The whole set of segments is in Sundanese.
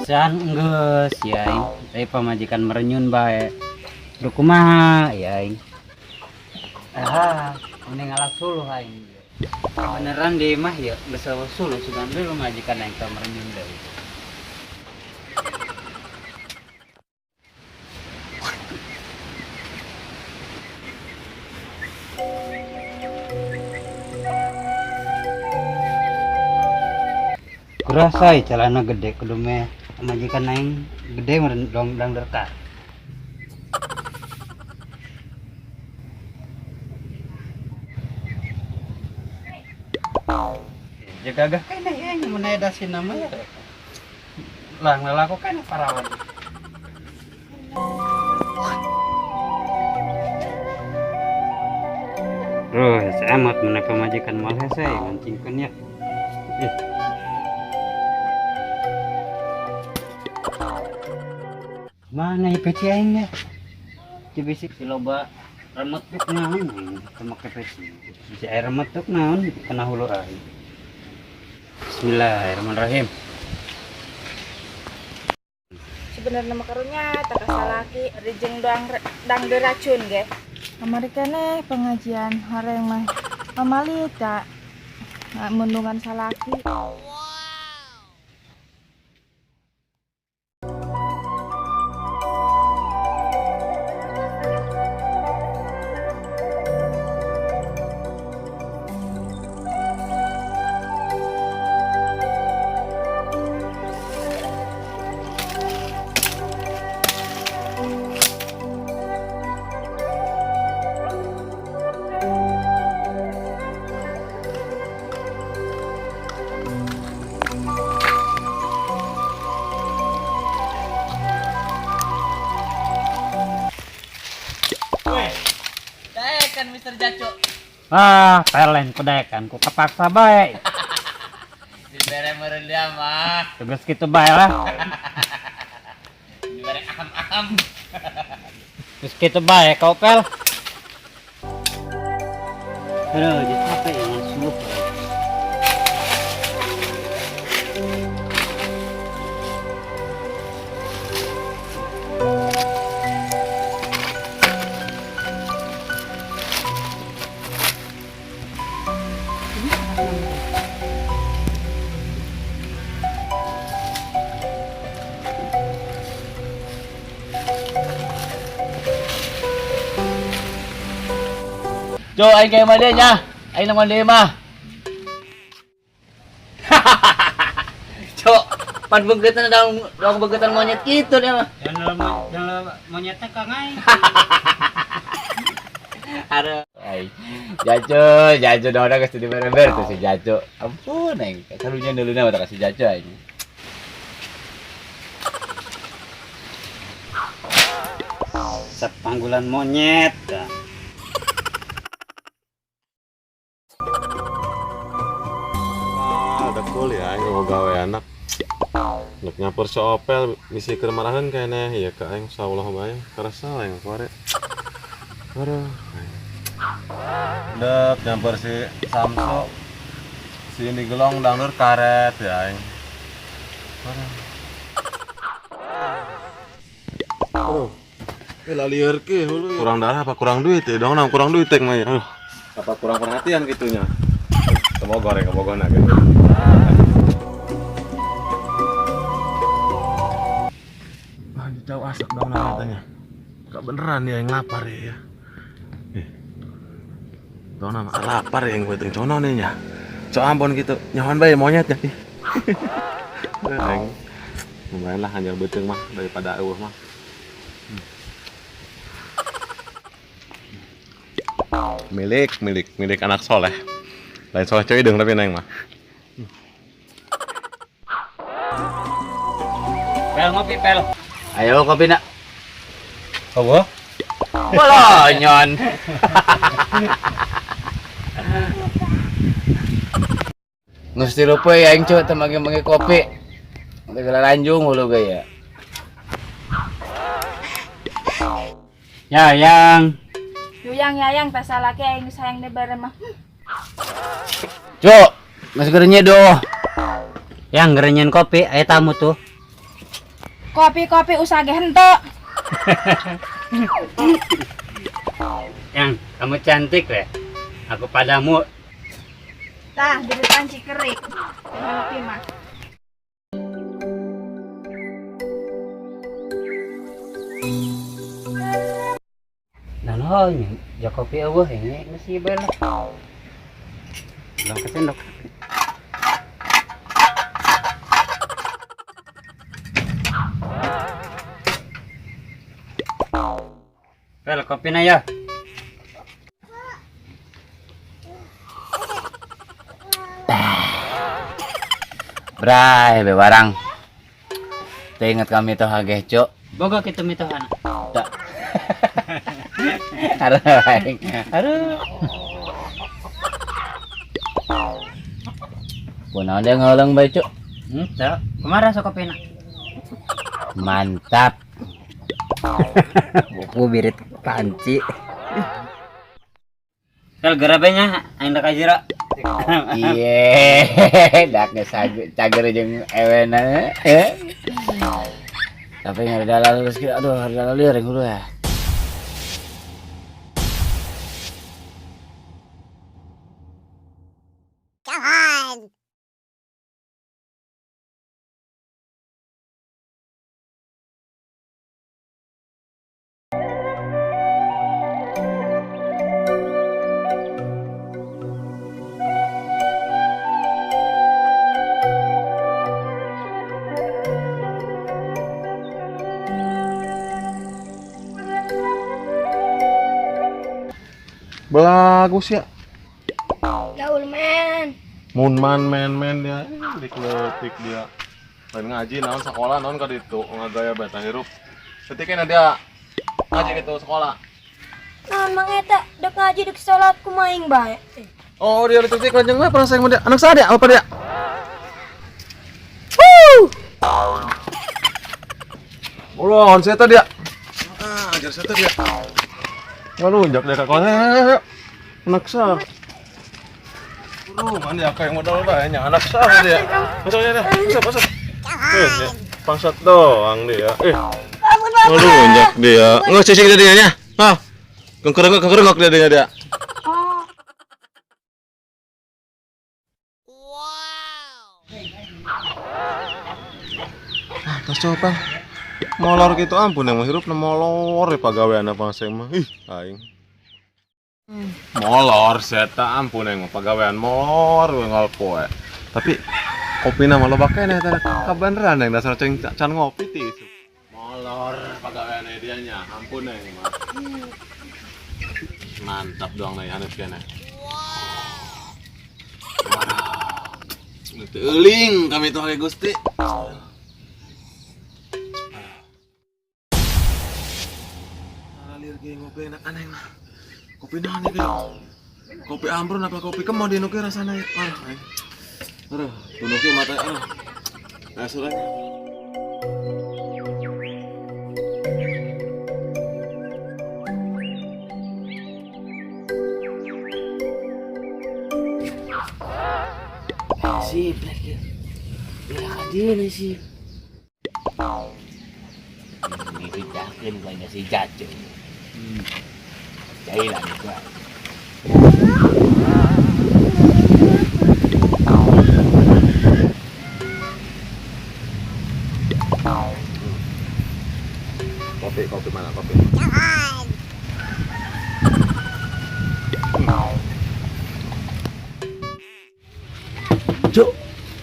Pisan geus ya aing. Tapi pamajikan merenyun bae. Duh kumaha ya aing. Ah, mending ngalap suluh aing. Beneran di mah ya geus eueuh suluh sugan we pamajikan aing teh merenyun deui. Kurasa celana gede kudu meh pamajikan aing gede meureun dong dang derka. Jaga gagah keneh aing mun aya dasina mah ya. Lah ngalako keneh parawan. Duh, hese amat mun aya pamajikan moal hese ngancingkeun ya. Ih. Mana ya peci aing ya? Di bisi si loba remetuk naon teu make peci. Bisi air remetuk naon kana hulu aing. Bismillahirrahmanirrahim. Sebenarnya mah karunya tak kasalaki rijeng doang dang diracun ge. Kamari keneh pengajian horeng mah pamali tak mendungan salaki. Daekan Mister Jaco. Ah, pelen kudaekan ku kepaksa bae. Dibere meureun dia mah. Tugas kitu bae lah. Dibere aham-aham. Terus kitu bae kau pel. Aduh, jadi capek ya suluh. Jo, aing kayak mah nya. Aing nang mandi mah. Jo, pan bengketan dang dong bengketan monyet kitu dia mah. Jangan monyetnya kang aing. Aduh, ai. Jaco, Jaco dong geus dibereber tuh si Jaco. Ampun aing, karunya deuluna mah ka si Jaco aing. Sepanggulan monyet. Ada kuliah aing mau gawe anak. Nek nyampur si Opel misi keur maraheun keneh ya ka aing insyaallah bae karasa aing kuare. Aduh. Dek nyampur si Samso. Si ini gelong dangdur karet ya aing. Aduh. Aduh. Lalieur ke hulu. Kurang darah apa kurang duit ya? Dong kurang duit teh mah ya. Aduh. Apa kurang perhatian gitunya? Ke Bogor ya, ke Bogor nah gitu. Kebeneran ya yang lapar ya. Tona mah lapar ya yang penting cono nih nya. So ampun gitu, nyawan bae monyet ya. Aing lumayan lah hanya beuteung mah daripada eueuh mah. Milik milik milik anak soleh. Lain soleh cuy deung tapi neng mah. Pel ngopi pel. Ayo kopi nak. Apa? Bolonyon. Geus tilu poe aing cu teu mangge-mangge kopi. Teu lanjung hulu ge ya. Ya yang. Yuyang yayang tas salaki aing sayang de bare mah. Cuk, geus geureunye doh. Yang gerenyen kopi aya tamu tuh. Kopi-kopi usah ge henteu. Yang kamu cantik deh. Aku padamu. Tah, di panci kerik. Kopi mah. Nah, no, ya kopi eueuh ini mesti bel. Belum kesendok. Bel kopi na ya. Bray, bebarang. Teu inget kami tuh hageh, Cuk. Boga kitu mitohana. Tak. Aduh, aing. Aduh. Kunaon dia ngeuleung bae, Cuk? Henteu. Kumaha rasa kopina? Mantap. Buku birit panci. Tel gerabenya aing rek kajira. Iye, dak geus cager jeung ewena. Tapi nggak ada lalu rezeki, aduh ada lalu ya hulu ya. Jangan. Bagus ya. Gaul men. Mun man men men dia dikletik dia. Lain ngaji naon sekolah naon ka ditu ngagaya bae hirup. Ketika dia ngaji gitu sekolah. Naon mang eta dek ngaji dek salat kumaing bae. Oh dia leutik lanjeng mah pernah sayang dia. Anak saha dia apa dia? Wuh. Ulon saya tadi dia. Ah, ajar saya dia. Ngalunjak dia ka kawan. Anak sah. Mana dia kayak modal banyak anak sah dia. Masuk aja deh. Masuk, masuk. Bangsat doang dia. Ngelunjak dia. Nggak cicing dia nya. Hah. Kengkerengok dia dia. Wow. Ah, tas coba. Molor gitu ampun yang hirup molor ya pagawean apa saya mah. Ih, aing. Molor seta ampun yang pagawean molor we ngalpoe. Tapi kopina mah loba keneh eta kabeneran yang dasar ceng can ngopi ti. Molor pagawean dia nya, ampun yang mah. Mantap doang nih haneut keneh. Wow. Teu euling kami tuh hage Gusti. Alir ge ngopi enak aneh mah. Kopi naon ieu? Kopi ambrun apa kopi kemon di nuki rasana ya? Aduh, aduh, tunuki mata aduh. Nah, suranya. Sip, lagi. Bila ka dieu sip. Ini dijakeun ku aing si Jacu. Jailan gua. Kopi, kopi mana kopi?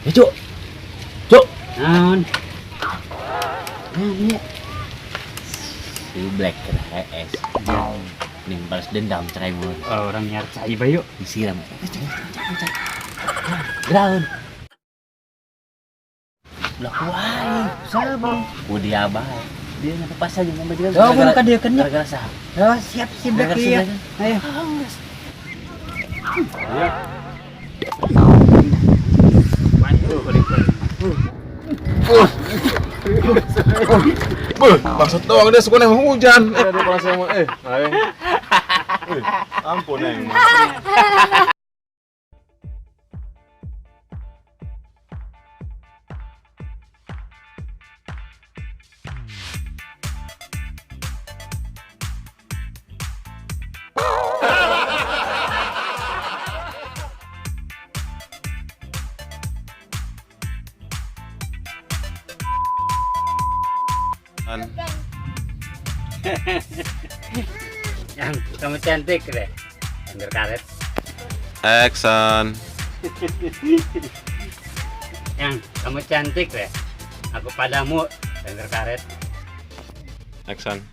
Ya, Cuk. Cuk. Naon? Nah, iya. Si Black HS. Nih balas dendam cerai mun. Oh, orang nyar cai bayu. Disiram. Ground. Lah ku aing. Sabar. Ku dia bae. Dia nyampe pasar jeung pamajikan. Oh, bukan ka dieu kan nya. Gara-gara saha? Oh, siap si Black Gara-gara si iya. Black. Ayo. Buh, maksud doang dia suka neng hujan. Aduh kalau saya mau ayo. Ampun neng. Yang kamu cantik deh. Angger karet. Action. Yang kamu cantik deh. Aku padamu, angger karet. Action.